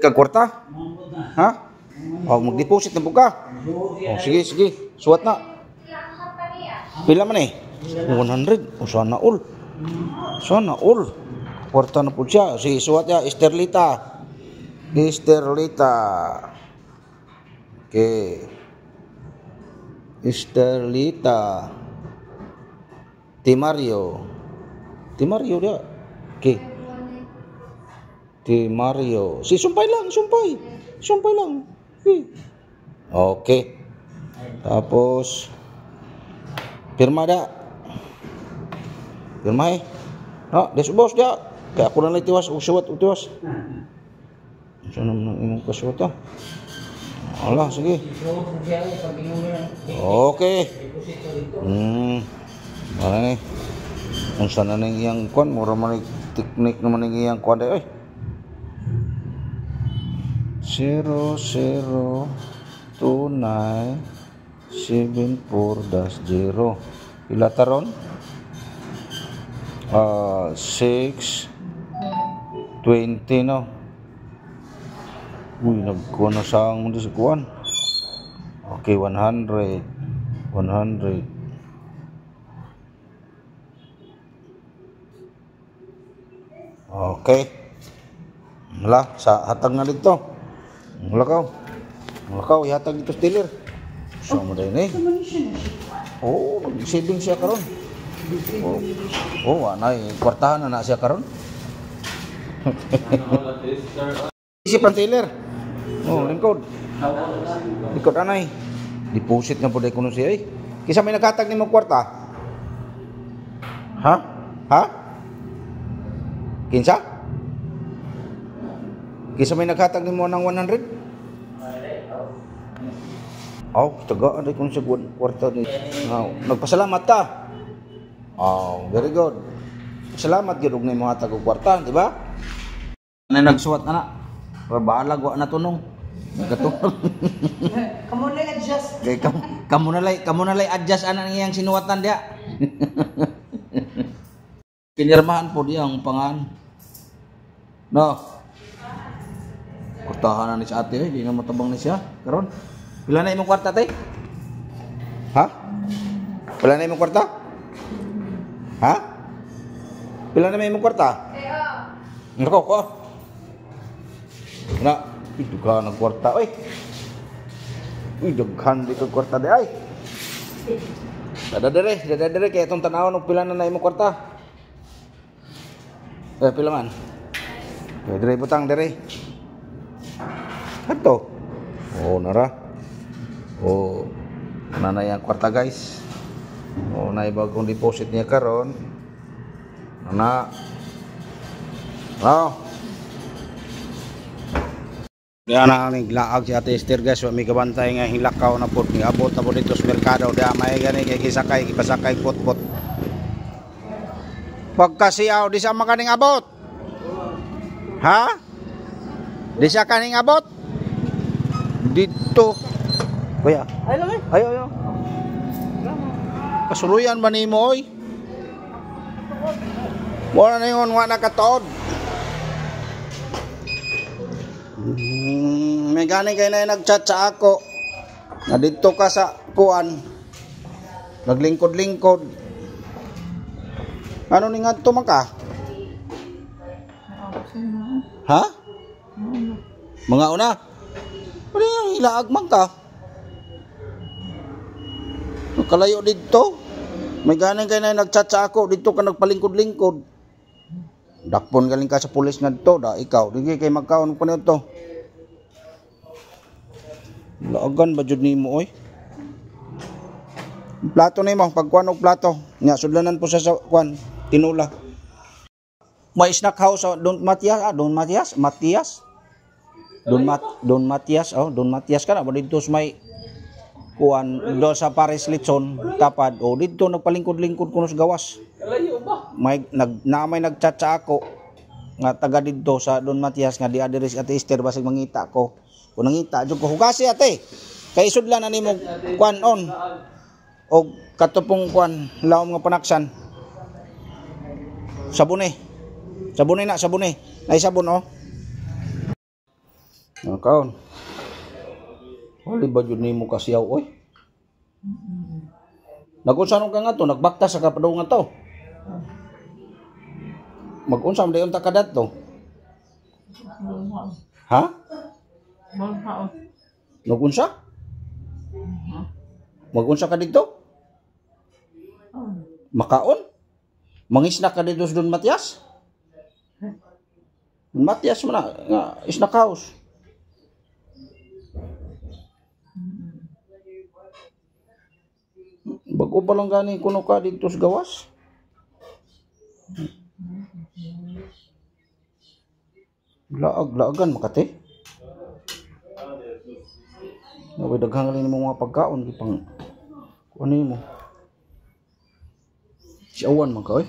Ka kwarta? Ha? Oh, mag-deposit na po ka. Oh, sige, sige. Suwat na. Pila man eh? 100. Oh, sana all. Sana all. Kwarta na po siya. Si suwat ya, Esterlita. Esterlita. Okay. Esterlita. Timario. Timario dia. Okay. Timario. Si sumpay lang, sumpay. Sumpay lang. Okay. Okay. Tapos pirma da. Pirma eh. No, des boss dia. Kaya ako na lang tiwas, og suwat og tiwas. Unsa naman ang imong kasuwat ah? Ala, sige. Okay. Wala ni. Unsa na ning iyang kuan, mura man ni teknik naman ning iyang kuan day oy. 0 0 2 9 7 4 dash 0. Pila taron? 6 20 no. Uy, nagkuha na sa ang mundo sa kuwan. Okay, 100. 100. Okay. Wala, sa hatag na dito. Wala ka. Wala ka, ihatag dito sa dealer. So mo din eh. Oo, oh, nag-saving siya karon. Oh, oh, anay, kwartahan na na siya karon. Isip ang dealer. Oh, lingkod. Lingkod anay. Deposit na po dahil kuno siya eh. Kisa may naghatag nimo kwarta? Ha? Ha? Kinsa? Kinsa may naghatag nimo ng 100? Oh, tagaan rin kung sa kwarta ni. Oh, nagpasalamat ka. Oh, very good. Salamat gyud og nimo hatag og kwarta, di ba? Na nagsuwat na na. Pero bahalag wa na tunong. Nagkatunong. Kamo na adjust. Kay kamo na lay adjust ana iyang sinuwatan diha. Pinirmahan po diya ang pangan. No. Kwartahan na ni sa ate, eh. Di na matabang ni siya. Karon. Pila na imong kwarta, te? Ha? Pila na imong kwarta? Ha? Pila na imong kwarta? Nako ko. Na, ito ka ng kwarta, oy. Uy, daghan di ka kwarta di ay. Dada dere, dada dere kay itong tanawon og pila na na imong kwarta. Eh, pila man? Eh, dere butang dere. Ato. Oh, nara. Oh, nanay ang kwarta guys. Oh, na bagong deposit niya karon. Nana. Oh. Diya na ang laag si Ate Esther guys, wa may kabantay nga hilakaw na po, niabot na po dito sa merkado. Diya may gani kay kisakay, kipasakay pot-pot. Pagkasiyaw, di sa makaning abot. Ha? Di sa kaning abot? Dito. Kuya. Ay lang eh. Ayo, ayo. Kasuluyan ba nimo oy? Wala na yun, wala kataod. May gani kay na nagchat sa ako. Na dito ka sa kuan. Naglingkod-lingkod. Ano ni ngadto man ka? Ha? Mga una. Ano yung ilaag man ka? Kalayo dito. May gani kay na nagchat sa ako dito ka nagpalingkod-lingkod. Dakpon galing ka sa pulis ngadto da ikaw. Dili kay magkaon pa nito. Laagan ba jud nimo oy? Plato nimo pagkuan og plato. Nya sudlanan po sa kuan tinula. May snack house Don Matias, Don Matias, Matias. Don Matias, oh, Don Matias ka na ba dito sa may kuan do sa Paris Litson tapad oh dito nagpalingkod-lingkod kuno sa gawas. Kalayo ba? May nag na may nagchat sa ako nga taga didto sa Don Matias nga di adiri si Ate Esther basig mangita ko. Kung nangita jud ko hugasi ate. Kay sudlan na nimo kuan on og katupong kuan lawom nga panaksan. Sabon eh. Sabon na, sabon eh. Nay sabon oh. Kaon. Wali ba jud nimo kasiyaw oy? Nagunsa nung ka nga to, nagbakta sa kapadungan to. Magunsa man dayon ta ka dadto? Ha? Nagunsa? Magunsa ka dito? Makaon? Mangisna ka dito sa Don Matias? Don Matias man na, nga snack house. Bago pa lang gani kuno ka dito sa gawas. Laag-laagan makate. Naway daghang rin mo mga pagkaon gipang kuan nimo. Siawan man ka oy.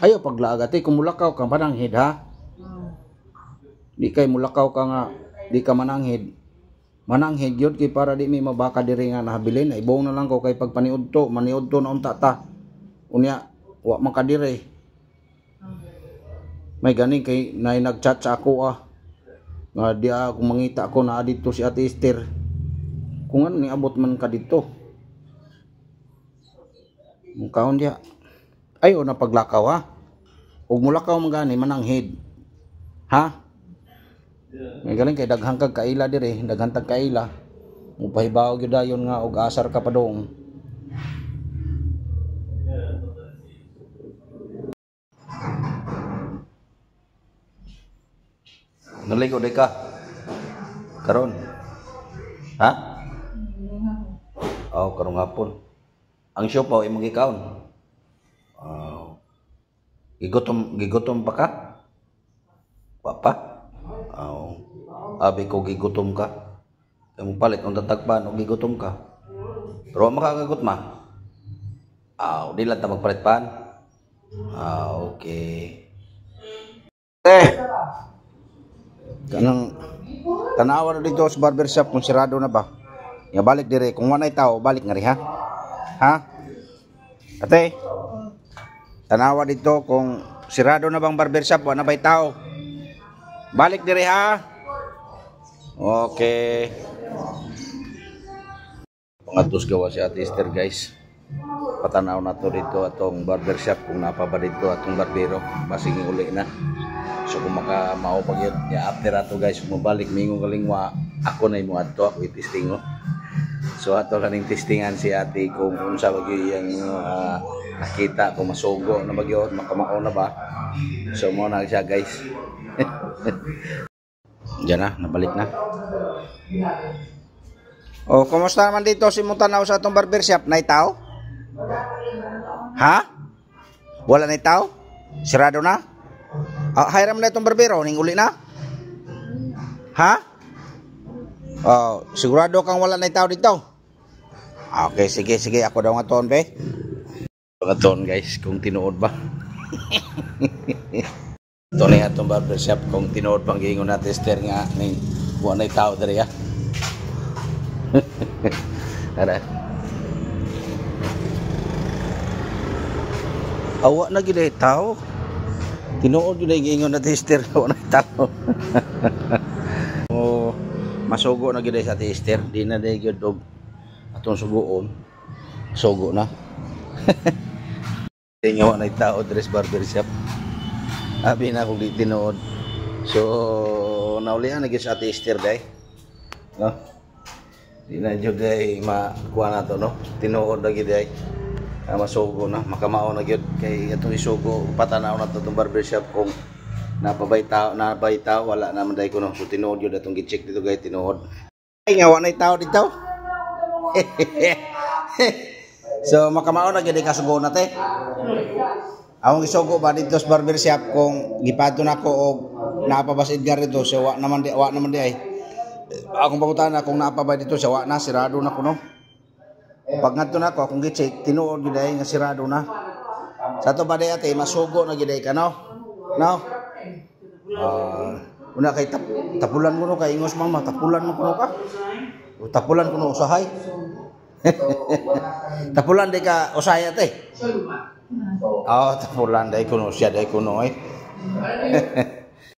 Ayaw paglaag ate, kung mulakaw ka mananghid ha. Di kay mulakaw ka nga di ka mananghid. Mananghid gyud kay para di mi mabaka diri nga nahabilin. Ay buong na lang ko kay pagpaniudto, maniudto na unta ta. Unya wa man ka diri. May ganing kay nay nagchat sa ako ah. Nga di ako mangita ako na dito si Ate Esther. Kung ano niabot man ka dito. Mukhaon diya. Ayo na paglakaw ha. Ug mulakaw man gani mananghid. Ha? May galing kay daghang kag kaila dire, daghan tag kaila. Mupahibaw gyud dayon nga og asar ka padung. Naligo di ka. Karon. Ha? Oh, karong hapon. Ang siopaw imong gikaon. Oh. Gigutom pa ka? Wa pa? Oh. Abi ko gigutom ka. Kay mo palit ang tatagpan og gigutom ka. Pero wa makakagot ma. Aw, di lang ta magpalit pan. Ah, okay. Eh. Kanang tanawa na dito sa barbershop kung sirado na ba. Ya balik dire kung walay tao balik ngari ha. Ha? Ate. Tanawa dito kung sirado na bang barbershop wa na bay tao. Balik dire ha. Okay. Pangatos gawa si Ate Esther guys. Patanaw na to dito atong barbershop kung napa ba dito atong barbero. Basing uli na. So kung maka mao pag yun, ya after ato guys, mabalik mingo kalingwa, ako na imo adto ako i-testing oh. So ato lang ning testingan si ate kung unsa ba gyud iyang nakita kung masugo na ba gyud, makamao na ba. So mo na siya guys. Diyan na, nabalik na. Oh, kumusta naman dito si mong tanaw sa atong barbershop? Nay tao? Ha? Wala nay tao? Sirado na? Hiram na itong barbero, ning uli na? Ha? Oh, sigurado kang wala na tao dito? Okay, sige, sige. Ako daw nga toon, be. Nga toon, guys, kung tinuod ba. Ito na itong barbershop, kung tinuod pang giingon na tester nga, ning wala na tao diri, ha? Tara. Awa na gid ay tao. Tinuod gyud ay giingon na tester, wala na tao. O masugo na gid ay sa tester, di na day gyud og atong sugoon. Sugo na. Di nga wala na tao diri sa barbershop. Abi na kung di tinuod. So naulian na gyud sa tester day. No? Di na gyud ay makuha na to, no? Tinuod na gyud ay masugo na, makamao na gyud kay atong isugo patanaw na to itong barbershop kung napabay tao, nabay tao, wala naman day kuno. So tinuod gyud atong gi-check dito guys, tinuod. Ay nga wala tao dito. So makamao na gyud ay kasugo na te. Among isugo ba dito sa barbershop kung gipadto nako og napabas Edgar dito, so wa naman di ay. Akong pangutana kung napabay dito sa wa na sirado na kuno. Pag ngadto na ako, akong gi-check, tinuod gyud ay nga sirado na. Sa ato ba day ate, masugo na gyud ay ka, no? No? Una kay tapulan kuno kay ingos mama, tapulan mo kuno ka. O, tapulan kuno usahay. Tapulan day ka usahay ate. Oh, tapulan day kuno siya day kuno eh.